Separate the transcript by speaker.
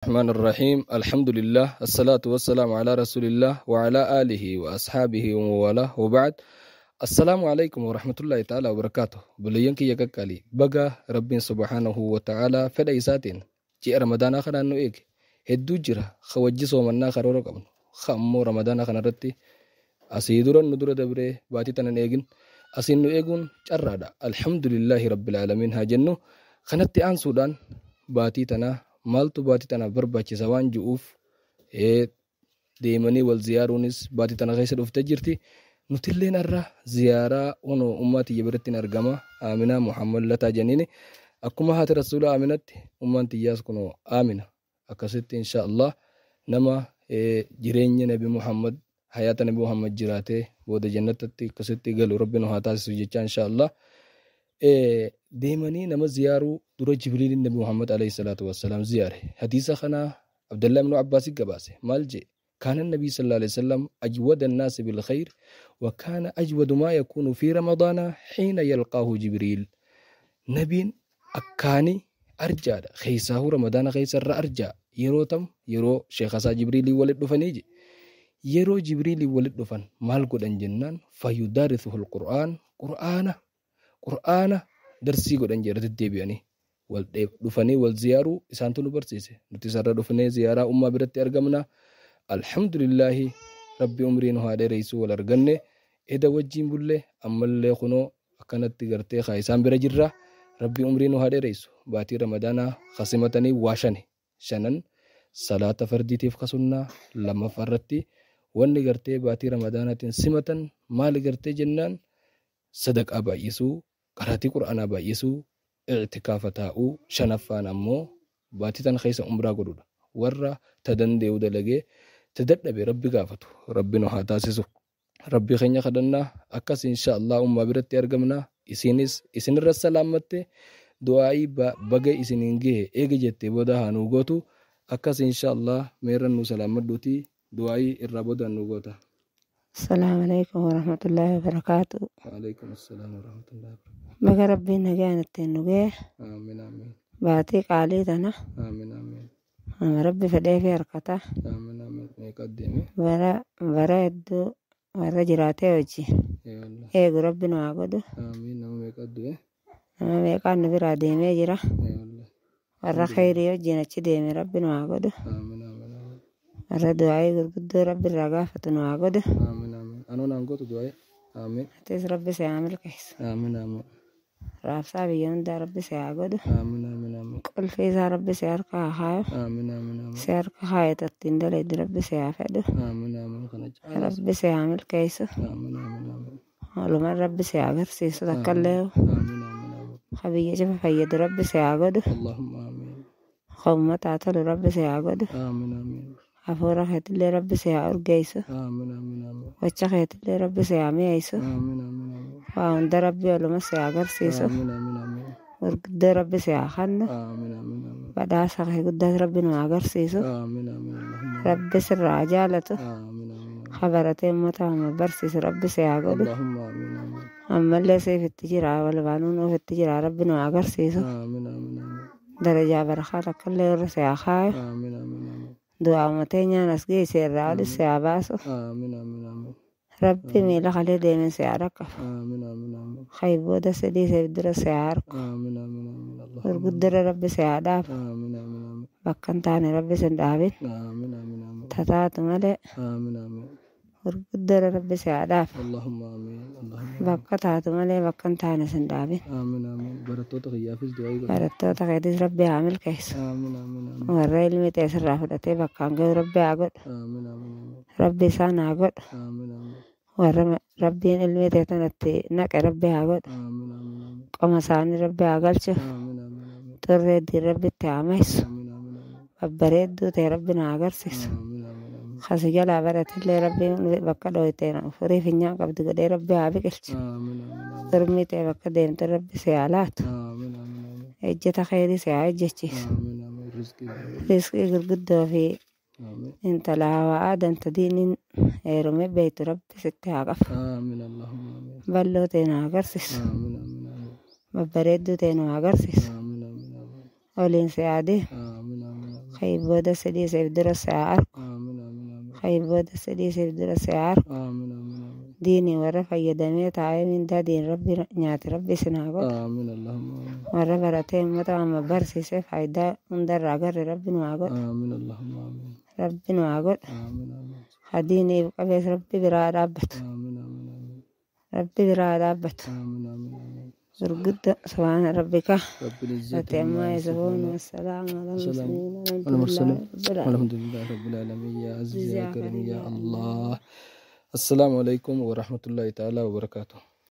Speaker 1: الرحمن الرحيم الحمد لله الصلاة والسلام على رسول الله وعلى آله وأصحابه وموالاه وبعد السلام عليكم ورحمة الله تعالى وبركاته. Obboleeyyan kiyya qaqqaalii, baga Rabbiin subhaanahu wa ta'aalaa fedha isaatiin ji'a Ramadaanaa kanaan nu eege. Hedduu jira ka wajji soomannaa karoora qabnu, ka ammoo Ramadaana kanarratti asii dura nu dura dabree baatii tanan eegin. Asiin nu eeguun carraadha. Alhamdulillaahi rabbil aalamiin haa jennu. Kanatti aansuudhaan baatii tanaa maaltu baatii tanaaf barbaachisa waan ji'uuf deemanii wal ziyaaruunis baatii tana keessa dhuftee jirti. Nutilleen har'a ziyaaraa onoo ummaa tiyya biratti argama. Aaminaa Muhammad Lataa jenniini. Akkuma haati Rasuula Aaminatti ummaan tiyyaas kunoo Aamina. Akkasitti insha Allah nama jireenya Nabi Muhammad, hayaata Nabi Muhammad jiraatee booda jannatatti akkasitti galu Rabbi nu haa taasisu jecha insha Allah. Deemanii nama ziyaaruu dura Jibriiliin Nabi Muhammad alayhi salaatu wassalaam ziyaare. Hadiisa kana Abdullah ibn Abbaas gabaase. Maal jee? كان النبي صلى الله عليه وسلم أجود الناس بالخير، وكان أجود ما يكون في رمضان حين يلقاه جبريل. نبي أكاني أرجع خيساه رمضان خيس أرجع yeroo tam yeroo sheekhasaa Jibriilii walit dhufanii je. Yeroo Jibriilii walit dhufan maal godhan jennaan, fayyudaarisuhu alqur'aan, qur'aana darsii godhan jedha deddeebi'anii. Wal dhufanii wal ziyaaruu isaantu nu barsiise. Nuti isarra dhufnee ziyaaraa ummaa biratti argamna. Alhamdulillaahi, Rabbi umrii nu haa dheereessuu, wal arganne eda wajjiin bullee ammallee kunoo akkanatti gartee haa isaan bira jirra. Rabbi umrii nu haa dheeressu. Baatii Ramadaanaa kasimatanii waa shani. Shanan salaata fardiitiif kasunnaa lammaffaa irratti wanni gartee baatii Ramadaanaatiin simatan maali gartee jennaan, sadaqaa baay'isuu, qaraatii qur'aanaa baay'isuu, i'tikaafa taa'uu, shanaffaan ammoo baatii tana keessa umraa godhudha. Warra ta danda'u dalagee ta dadhabe Rabbi gaafatu. Rabbi nu haa taasisu. Rabbi keenya kadhannaa akkas insha Allah ummaa biratti argamna. Isinis isinirra salaammatte du'aa'ii baga isiniin gahe eega jettee booda haa nuu gootu. Akkas insha Allah meerran nu salaammadhuuti du'aa'ii irraa booda nu goota.
Speaker 2: Assalamu alaikum warahmatullahi wabarakatuh.
Speaker 1: Waalaikum assalaam warahmatullahi wabarakatuh.
Speaker 2: Baga Rabbiin nagaan ittiin nu gahe.
Speaker 1: Amiin amiin.
Speaker 2: Baatii qaalii tana.
Speaker 1: Amiin amiin.
Speaker 2: Nama Rabbi fedhee fi harkata.
Speaker 1: Amiin amiin. Meeqa deeme?
Speaker 2: Bara bara hedduu warra jiraatee hojii. Eegu Rabbi nu haa godhu.
Speaker 1: Amiin. Nama meeqa du'e?
Speaker 2: Nama meeqaan nu biraa deemee jira. Warra khayrii wajjin achi deeme Rabbi nu haa godhu.
Speaker 1: Amiin amiin amiin.
Speaker 2: Warra du'aa'ii gurguddoo Rabbi irraa gaafatu nu haa godhu.
Speaker 1: Amiin amiin. Anoo naan gootu du'aa'ii. Amiin.
Speaker 2: Atis Rabbi si haa milkeessu.
Speaker 1: Amiin amiin.
Speaker 2: Raabsaa biyya hundaa Rabbi si haa godhu.
Speaker 1: Amiin amiin amiin.
Speaker 2: Qulfii isaa Rabbi si harka haa kaayu.
Speaker 1: Amiin amiin amiin.
Speaker 2: Si harka kaayatu ittiin dalaydu Rabbi si haa fedhu.
Speaker 1: Amiin amiin. Kana caalaa.
Speaker 2: Rabbi si haa milkeessu.
Speaker 1: Amiin amiin amiin.
Speaker 2: Walumaan Rabbi si haa agarsiisu takkallee.
Speaker 1: Amiin amiin amiin.
Speaker 2: Ka biyya cufa fayyadu Rabbi si haa godhu.
Speaker 1: Allahumma amiin.
Speaker 2: Ka uummataa tolu Rabbi si haa godhu.
Speaker 1: Amiin amiin.
Speaker 2: Hafuura keetillee Rabbi si haa urgeessu.
Speaker 1: Amiin amiin amiin.
Speaker 2: Gocha keetillee Rabbi si haa mi'eessu.
Speaker 1: Amiin amiin amiin.
Speaker 2: Waa hunda Rabbi waluma si haa agarsiisu.
Speaker 1: Amiin amiin amiin.
Speaker 2: Gurguddoo Rabbi si haa kennu.
Speaker 1: Amiin amiin amiin.
Speaker 2: Badhaasa kee guddaas Rabbi nu haa agarsiisu.
Speaker 1: Amiin amiin. Allahumma.
Speaker 2: Rabbi sirraa haa jaalatu.
Speaker 1: Amiin amiin.
Speaker 2: Ka baratee uummata hama barsiisu Rabbi si haa godhu.
Speaker 1: Allahumma amiin amiin.
Speaker 2: Ammallee siif itti jira walbaanuu nuuf itti jira Rabbi nu haa agarsiisu.
Speaker 1: Amiin amiin amiin.
Speaker 2: Darajaa barakaa takkallee irra si haa kaayu.
Speaker 1: Amiin amiin amiin.
Speaker 2: Du'aa uummatee nyaan as geesse irraa olis si haa baasu.
Speaker 1: Amiin amiin amiin.
Speaker 2: Rabbi miila kalee deemen si haa dhaqqabu.
Speaker 1: Amiin amiin amiin.
Speaker 2: Haybooda sidii seef dura si haa harku.
Speaker 1: Amiin amiin amiin. Allahumma.
Speaker 2: Gurguddara Rabbi si haa dhaabu.
Speaker 1: Amiin amiin amiin.
Speaker 2: Bakka hin taane Rabbi si hin dhaabin.
Speaker 1: Amiin amiin amiin.
Speaker 2: Tataatu malee
Speaker 1: Amiin amiin.
Speaker 2: gurguddara Rabbi si haa dhaabu.
Speaker 1: Allahumma amiin. Allahumma.
Speaker 2: Bakka taatu malee bakka hin taane si hin dhaabin.
Speaker 1: Amiin amiin. Barattoota kiyyaafis du'aa godhi.
Speaker 2: Barattoota keetis Rabbi haa milkeessu.
Speaker 1: Amiin amiin amiin.
Speaker 2: Warra ilmi ta'e sirraa fudhatee bakkaan gahu Rabbi haa godhu.
Speaker 1: Amiin amiin amiin.
Speaker 2: Rabbi isaan haa godhu.
Speaker 1: Amiin amiin.
Speaker 2: Warra Rabbiin ilmi ta'e tanatti naqe Rabbi haa godhu.
Speaker 1: Amiin amiin amiin.
Speaker 2: Qoma isaanii Rabbi haa galchu.
Speaker 1: Amiin amiin amiin.
Speaker 2: Xurree diin Rabbi itti haa maysu.
Speaker 1: Amiin amiin amiin.
Speaker 2: Babbareedduu ta'e Rabbi nu haa agarsiisu.
Speaker 1: Amiin amiin amiin.
Speaker 2: Kasi jalaa baratillee Rabbiin bakka dhooyteen furii finyaan qabdu godhee Rabbi haa biqilchu.
Speaker 1: Amiin amiin amiin.
Speaker 2: Xurmii ta'e bakka deemte Rabbi si haa laatu.
Speaker 1: Amiin amiin amiin.
Speaker 2: Ejjeta khayrii si haa ejjechiisu.
Speaker 1: Amiin amiin. Rizqii.
Speaker 2: Rizqii gurguddoo fi
Speaker 1: Amiin.
Speaker 2: intala hawaa aadamta diiniin heerume beektu Rabbi sitti haa qabu.
Speaker 1: Amiin Allahumma amiin.
Speaker 2: Bal'oo ta'e nu haa agarsiisu.
Speaker 1: Amiin amiin amiin.
Speaker 2: Babbareedduu ta'e nu haa agarsiisu.
Speaker 1: Amiin amiin amiin.
Speaker 2: Oliin si haa deemu.
Speaker 1: Amiin amiin amiin.
Speaker 2: Khayr booda si dhiiseef dura si haa arku.
Speaker 1: Aamin aamin aamin.
Speaker 2: Khayr booda si dhiiseef dura si haa arku.
Speaker 1: Aamin aamin aamin.
Speaker 2: Diinii warra fayyadamee taa'ee mindaa diin rabbi nyaate rabbi isin haa godhu.
Speaker 1: Aamin allahumma aamin.
Speaker 2: Warra baratee uummata amma barsiisee faayidaa hundarraa agarre rabbi nu haa godhu.
Speaker 1: Aamin allahumma aamin.
Speaker 2: Rabbi nu haa godhu.
Speaker 1: Aamin aamin.
Speaker 2: Hadiiniif qabees rabbi biraa haa dhaabbatu.
Speaker 1: Aamin aamin aamin.
Speaker 2: Rabbi biraa haa dhaabbatu.
Speaker 1: Aamin aamin aamin.
Speaker 2: Gurgudda subhaana rabbika.
Speaker 1: Rabbil izzati
Speaker 2: Ati ammaa
Speaker 1: ammaa
Speaker 2: yasifuun
Speaker 1: yasifuun.
Speaker 2: wassalaamu ala
Speaker 1: Wassalaamu
Speaker 2: mursaliin
Speaker 1: ala mursaliin.
Speaker 2: alhamdulillahi rabbil aalamiin.
Speaker 1: Alhamdulillahi rabbil aalamiin. Yaa aziz yaa
Speaker 2: Yaa
Speaker 1: karim
Speaker 2: karim
Speaker 1: yaa
Speaker 2: yaa
Speaker 1: Allah. Assalaamu alaikum wa rahmatullahi ta'ala wa barakaatuh.